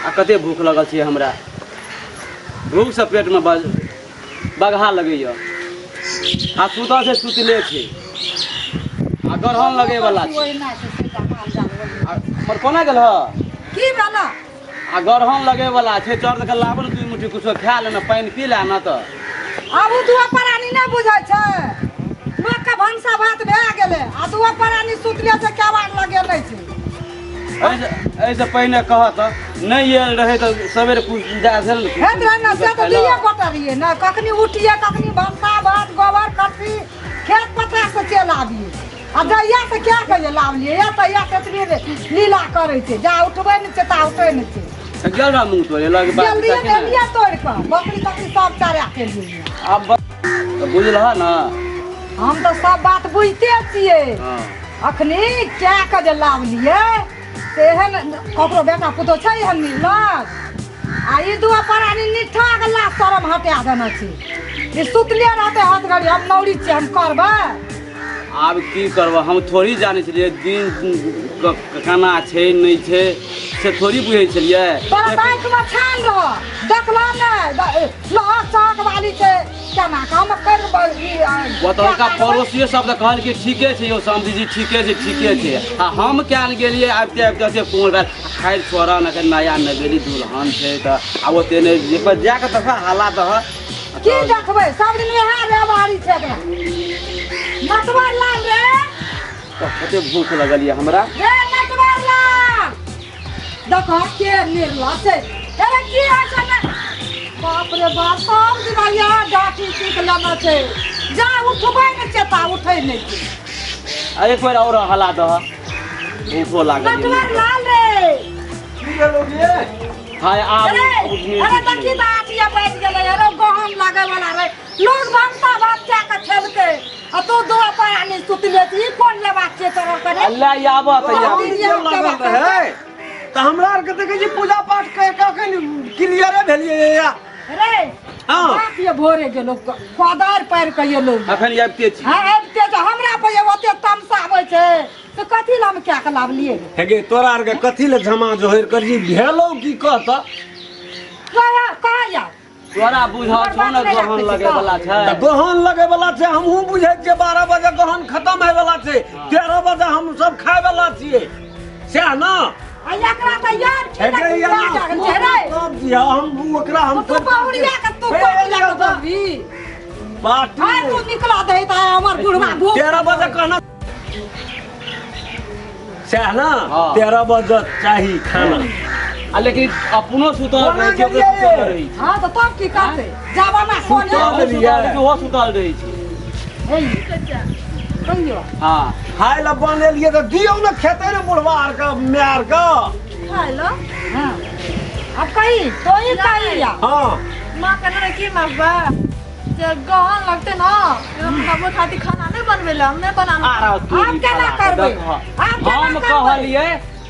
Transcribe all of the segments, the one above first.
आ कते भूख लगल छै हमरा भूखसँ पेटमे बज बगहा लगैया आ सुतल छै सुतले छै आ गरहन लगैवला छै ओहिना छै सीधा माल जाल ओहिना। आ हमर कोना गेल ह की भेल आ गरहन लगैवला छै चर के लाबो ने दू मुट्ठी कुछो खा लेना पानि पी ले ना तऽ आब ओ दुआ प्राणी नहि बुझै छै लोकके भनसा भात भए गेलै आ दुआ प्राणी सुतले छै केवाड़ लगेने छै एहिसँ एहिसँ पहिने कह तऽ नहि आयल रहै तऽ सवेरे कुछ जा भेल ने हेत रहै ने से तऽ दुइए गोटा रहियै ने कखनी उठियै कखनी भनसा भात गोबर करसी खेत पथार से चलि आबियै आ जहिया से क्या कहियै लाबलियै या तहिया से एतबे रे लीला करै छै जा उठबै नहि छै ता उठै नहि छै गेल रहा मुँह तोड़े लग बात जल्दी एलियै तोड़ि कऽ बकरी तकरी सब चरा के एलियै आब तऽ बुझलह ने हम तऽ सब बात बुझिते छियै हँ अखनी कए कऽ जे लाबलियै से एहन ककरो बेटा पुतोह छै एहन मिलल आ ई दू प्राणी निठा के लाज शरम हटा देने छै ई सुतले रहतै हाथ घड़ी हम नौरी छियै हम करबै आब की करबै हम थोड़ी जानै छलियै दिन केना छै नहि छै से थोड़ी बुझै छलियै तोरा आँखिमे छान रह देखलह नहि लहक चहक वाली छै केना कऽ हम कर ई, ओतुका पड़ोसियो सब तऽ कहल कि ठीके छै यौ समधी जी ठीके छै ठीके छै आ हम किया ने गेलियै आबिते आबिते से कोन भेल खैर छोड़ऽ ने नया नवेली दुल्हन छै तऽ आ ओते नहि जे पर जा कऽ देखऽ हालात दहऽ की देखबै सब दिन इएह व्यवहारी छै एकरा नटवर लाल रे तऽ कते भूख लगल यऽ हमरा रे नटवर लाल देखो के निर्ला छै अरे की होइ छै ने बाप रे बाप सब दिन इएह डाटी सीख लेने छै जा उठबै नहि छै ता उठै नहि छै आ एक बेर आओर हला दह भूखो लागल नटवर लाल रे की भेलो गे हाय आब अरे उठने अरे देखी तऽ आठिया बाजि गेलै अरे गहम लागै वाला रे लोग भनसा भात कए कऽ खेलकै आ तू दो पानी सुतले छी ई कोन लेबाक छै तोरा करे अल्लाह आबऽ तऽ आब बहुत जे लागल रहै तऽ हमरा आरके देखै छी पूजा पाठ करि कऽ अखन क्लियरे भेलियै या रे हँ। बाप ये भोरे गेलो कोदारि पारि कऽ एलौ अखन आबिते छी हँ आबिते छै हमरा पर ये ओते तमसाबै छै तऽ कथी लए हम कए कऽ लाबलियै रे हे गे तोरा आरके कथी लए झमा जोहर करी भेलौ की कह तऽ कह कह यार तोरा बुझल छौ ने गहन लगे वाला छै तऽ गहन लगे वाला छै हमहूँ बुझै छियै 12 बजे गहन खत्म होय वाला छै 13 बजे हम सब खाय वाला छियै सएह ने आ एकरा तऽ यार की हे गे, लग या लागल छै रे तब दिया हम ओकरा हम तू बहुरिया के तू हे, बहुरिया के तऽ बोलबी बाटी हाय तू निकला दे तऽ हमर बुढ़वा भूख 13 बजे कहना सएह ने हाँ। 13 बजे चाही खाना आ लेकिन अपनो सुतल कोना रहै छै ओकरो गेलियै? सुतल रहै छै हाँ तऽ तब की करतै जमाना कोन सुतल ओहो सुतल रहै छै ओहो सुतल रहै छै हे कहियो हाँ खाय लए बनेलियै तऽ दियौ ने खेतै ने बुढ़वा आरके माय आरके खाय लो हाँ अब कही तो ही कही या हाँ माँ कहने रहे की माँ बा जे गहन लगते ना हम खाबो खातिर खाना नहीं बनबे ला हम नहीं बनाना आरा तू आब केना करबै? आब केना हम करबै? कहलियै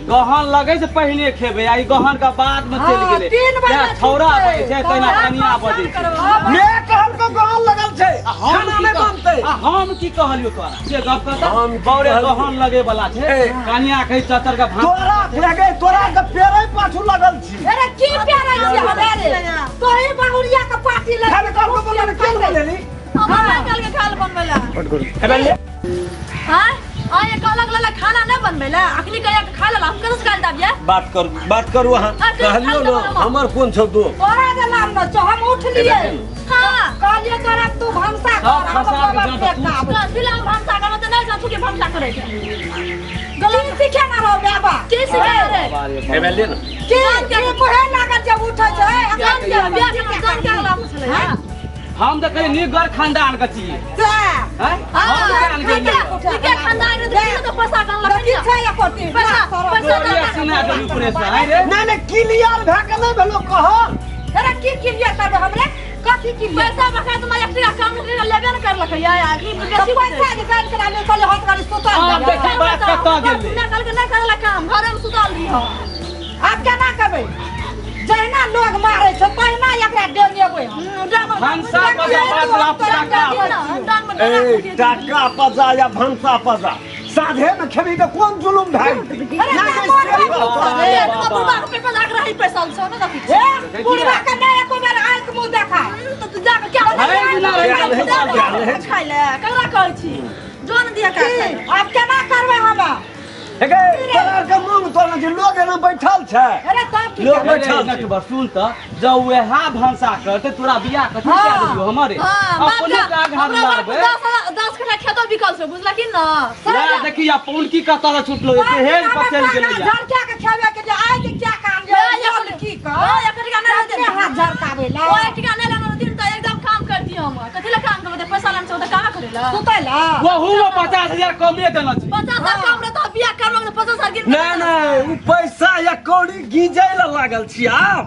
गहन लगे से पहिने खेबै आ ई गहन के बाद में चलि हाँ, गेलै तीन बजे तें छौड़ा छुटतै। बजै छै तहिना कनिया बजै छै मे कहलको गहन लगल छै आ हम खाना की नहि कह- बनतै आ हम की कहलियौ तोरा से गप करता हम की बौरे कहलियौ? गहन लगे वाला छै ए। कनिया कहै चचर के भात तोरा लगे तोरा के पेड़े पाछू लगल छी अरे की प्यारा छी हमरा रे तोही बहुरिया के पार्टी लग खाली कहलको बोले के बनेली हम नहीं कल के खाल बनबे ला हेबे ले हां आ ये कहलक लला खाना नहीं बनबे ला अखनी कहिया के खा लेला हम कैसे गाल दाबिए बात करू बात करू अहाँ आ, कहलियौ खाली ने बनाबो। हमर कोन छौ दो तोरा जे नाम न छौ हम उठलियै हां कहलियै तोरा तू भनसा सब कर हम खसा के गोबर जाँ फेंक तऽ आबै तो दिला भनसा करबो त नहीं जान के भनसा करे छै गलत सीखे ना रहो बाबा की सिखे रे हेबे ले ने की की मुहे लागल जब उठै छै जान के बियाह के जान के अगला पूछले हां हम तऽ कहीं नीक घर खानदान के छियै सएह। हैं? हम तऽ जान गेलियै ठीके खानदान रे तो तो पैसा कन तऽ की लगे छै एको दिन? पैसा पैसा तोरी सुना देलू पूरे से हैं रे नहि नहि क्लियर भए के नहि भेलो कहल अरे की क्लियर करबै हमरे कथी क्लियर पैसा बका तो मैं एक टका काम नहीं लेबे न करलक या आखिरी तऽ बेसी पैसा निकालि के लाबे कहलियै हाथ गाड़ी सुतल आब जाय। देखी बात कतऽ गेलै ना कल के नहीं करला काम घरे में सुतल रही हो आब केना करबै जहिना लोग मारै छै तहिना एकरा डेंगेबै हम भनसा बजा बात टाका ए टाका पजा या भनसा पजा साझे में खेबी तऽ कोन जुलुम भए जेतै? अरे नहि, नहि, मोर से बात। पेपर लाग हमरा ही पैसा छौ ना देखै छी। ए, बुढ़वा के नहि एको बेर आँखि मुँह देखा। तऽ तू जाके क्या अरे, बिना रहै छै। खाइ ले ककरा कहै छी जो ने दिया का की? आब केना करबै हम? हे गे, तोरा आरके मूँग तोड़ने छी, लोग एना बैठल छै। अरे तब की लोग करबै? बैठल छै। नटवर सुन तऽ जब वएह भनसा करते तोरा बियाह कथी कए देलियौ हमरे अपने टांग हाथ मारबै। 10 कट्ठा खेतो बिकल छौ बुझलखिन कि न? ले देखी आ पौन की कतऽ लए छुटलो दहेज पर चलि गेलै या। झरका के खेबे के जे आइ के क्या काम जे ए, की ओ कर एक टका नहि रहतै अपने हाथ झरकाबै ला। ओ एक टका नहि लेने रहथिन तऽ एकदम काम करती हम। कथी लए काम करबै? पैसा लेने छौ तऽ कहाँ करै लए? सुतै ला। ओहू में 50,000 कमे देने छै। 50,000 कम रहतौ बियाह करबो तऽ 50,000 गिन। नहि नहि, ओ पैसा या कौड़ी गीजै लए लागल छी आब।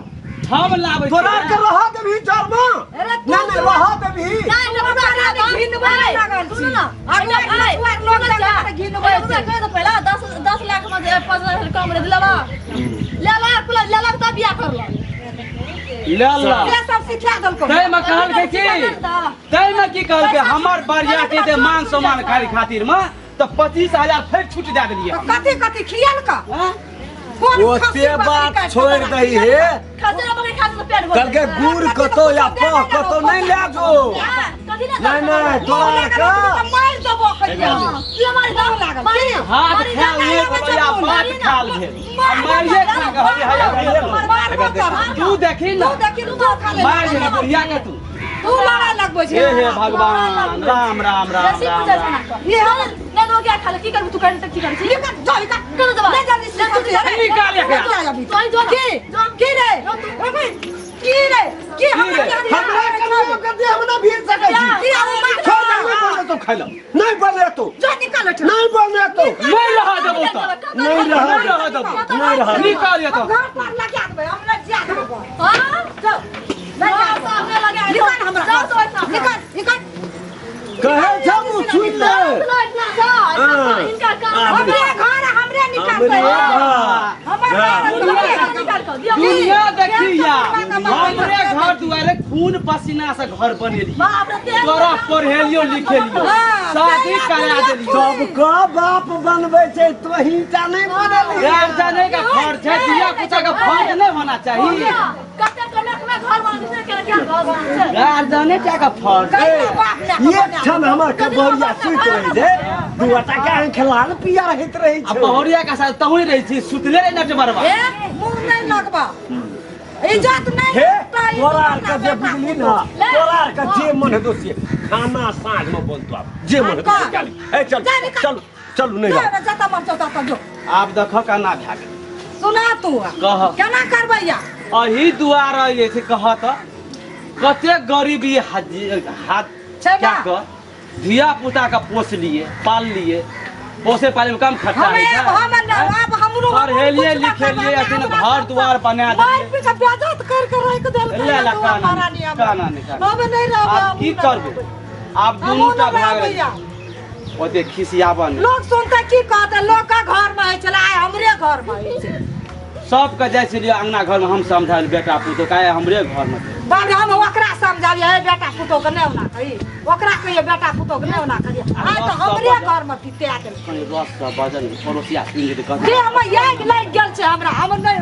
हम लाबै तोरा आरके रह देबही जरमे? अरे तू नहि नहि, रह देबही। नहि, नहि, हमरा हमरा घिनबै लागल छी। सुनू ना, अगुआ आइ, लोग सुनू देखै ना, तऽ घिनबै हमरा छै। कहि दे पहिला 10 लाख में जे 5,000 कम रहे लेला लेला कुला लेला तब बियाह करला। ले ला। से सब सिखा देलकौ। तै में कहलकै की, तै में की कहलकै, हमर बढ़िया के जे मान सम्मान खाली खातिर में तऽ 25,000 फेर छूट दए देलियै। तऽ कथी कथी खियलका? हाँ? कोन ओते खस्सी बकरी बात काटि कऽ छोड़ि तोरा दही हे। खस्सी बकरी खा के पेट भर कहलकै गुड़ कतौ या पह कतौ नहि लए जो। कथी ले? नहि नहि, तोरा मुँह आरके लागल तऽ मारि देबो कहिया। मुँह लागल की? हाथ खाल एक रुपया बात खाल भेल आ मारिए खा के हरी हया भेल। मारबो तोरा। तू देखी ना। तू देखी, तू खा ले। मार दे बुढ़िया के तू। तू लड़ाई लगबै छै। हे हे भगवान, राम राम राम बेसी राम बुझै छै राम। ना। ये हम नहि तो क्या खा ले, की करबू तू? कर तक की करै छी? निकल जा, निकल। करो दबा। नहीं जल्दी से ले तू जा। निकाल एकरा। निकाल अभी। तू ही जो ना। की जो। की रे? जो तू। की रे? की हमरा रे? हमरा कनियो के देह में ना भीड़ सकै छी। की हम मार छोड़ दे, नहीं बनेतौ खाइ लए, नहीं बनेतौ। जो निकाल एठा। नहीं बनेतौ। नहीं रह देबो तऽ। नहीं रह नहीं रह देबो। नहीं रह निकाल ये हम तऽ। घर पर लगा देबै, हम नहीं जा देबै। हाँ? जो नहीं जा देबै। सामने लगा निकाल हमरा जाओ तो इतना। निकाल निकाल। कहै छौ मुँह सुनि ले। इतना जा, हाँ। इनका काम। हमरे घर हमरे निकालतै। हमरे घर। हमर घर निकाल निकाल कर दिया। दुनिया देखिया हमरे घर दुआरे खून पसीना से घर बनेलियै। बाप रे, तेल। तोरा पढ़ेलियो लिखेलियो, हाँ, शादी करा देलियो। सबके बाप बनबै छै, तोही टा नहि बनलही। गार्जियने का फर्ज है, धिया पुता का फर्ज नहीं होना चाहिए। कते कनक में घर बनल छै, केना केना घर बनल छै। गार्जियने टा का फर्ज है। कहिया बाप लए कऽ एक क्षण हमर के बहुरिया सुति रहै छै, दू गोटा के अहाँ खेलाल पिया होइत रहै आ छै। बहुरिया का साथ तहुँ रहै छी, सुतले रहे नटबरवा। ए, मुँह नहि लगबा, इज्जत नहि हे लगता, तोरा आरके जे बुझली ने, तोरा आरके जे मन हेतौ से खाना साँझ में बनतो, आब जे मन हेतौ से खा ली। ए चल जा निकाल। चल चलू, नहि जो रहब। ने, जतऽ मन छौ ततऽ जो। आब देख केना भए गेल। सुना तू। कह। केना करबै या? अही दुआरे जे छै, कह तऽ कते गरीबी हाथ छै क्या ना? कऽ धिया पुता के पोसलिए पाललिए, पोसे पाले में कम खर्चा हम होइ छै? हम आब हमरो पढ़ेलिए लिखेलिए, अखन घर दुआर बना मार देलिए। पीट के बेइज्जत कर के राखि देलकै। ले ला, काना महारानी नहि, काना नहि, काना। हम नहि रहबै। आब की करबै? आब दुनू टा भए गेलै, ओते खिसियाबऽ नहि। लोग सुनते की कहते? लोग का घर में होइ छलै, आइ हमरे घर में होइ छै। सबके जाइ छलियै अंगना घरमे, हम समझायल बेटा पुतोह काहे हमरे घरमे छै। बाप रे, हम ओकरा समझाबियै, हे बेटा पुतोह के नहि ओना कही, ओकरा कहियै बेटा पुतोह के नहि ओना कहियै, आइ तऽ हमरे घर में पिता देलकै। कनि रस सँ बजल, पड़ोसिया सुनि जेतै कहतै। देह में आगि लागि गेल छै हमरा, हम नहि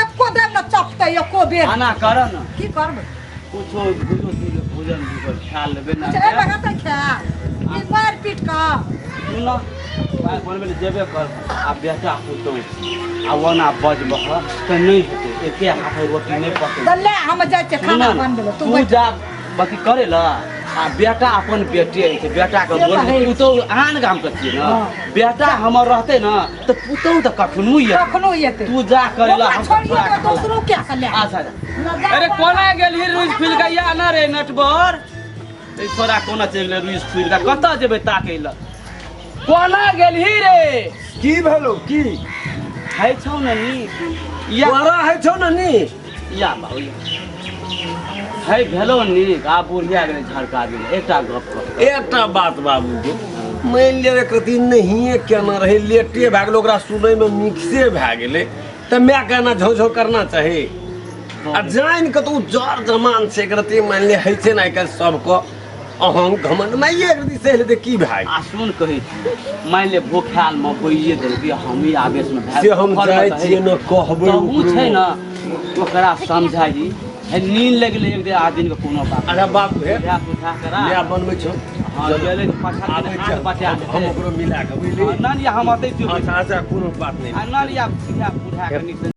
एको देर ने चपतै एको बेर। खाना कर ने। की करबै? कुछो भुजो तुजो भोजन भूजल खा लेबै ने। अच्छा, एहि हेतै खाय ई मारि पीट कऽ? सुन, पाइ बनबै लए जेबे कर आ बेटा पुतहु आ ओना बजबह तऽ नहि हेतै, एके हाथ रोटी नहि पकै। तऽ ले, हम जाइ छियै खाना सुन, बनबै लए, तू तू बैठ। जा अथी करे ला आ बेटा अपन बेटे छै, बेटाके से बोल तऽ हइ। पुतहु आन गामके छियै ने, बेटा हमर रहतै ने तऽ पुतहु तऽ कखनो एतै। कखनो एतै। तू जा करे ला, ओकरा हम छोड़िए दो, दोसरो क्या के ले। अच्छा अच्छा। अरे कोना गेलही रुइस फुलि कऽ या ना रे नटबर? ई छोरा कोना चलि गेलै रुइस फुलि कऽ? कतऽ जेबै ताकै लए? कोना गेलही रे? की भेलौ की? है छौ ने नीक या? तोरा है छौ ने नीक या बाबू या। है भेलौ नीक, आब बुढ़िया गेलै झड़का गेलै। एकटा गप कह। एकटा बात बाबू, मानि लिअ एक दिन नहिए केना रहै, लेटे भए गेलै, ओकरा सुनैमे मिक्से भए गेलै तऽ मायके एना झौ झौ करना चाही? आ जानि कऽ तऽ ओ जर जमान छै, एक रत्ती मानि लिअ होइ छै ने आइ काल्हि सबके अहं घमंड, माइए एक रत्ती सहि लेतै की भए गेल? आ सुन, कहै छी, मानि ले भूखायल मे बोइए देलकै, हमही आवेश मे भए से हम घर मे जाइ तऽ छियै ने कहबै तहू ओकरो। छै ने ओकरा समझाई हे नींद लगले एक दिन आध दिन के कोनो बात अच्छा बाबू हे उठा उठा करा नया बनबै छौ। हाँ गेलै तऽ पाछा आबै हाथ छै बचा हम हम ओकरो मिला के बुझली। ना लिया हम अतै अच्छा अच्छा, कोनो बात नहीं। ना लिया सीधा उठा के नीक से।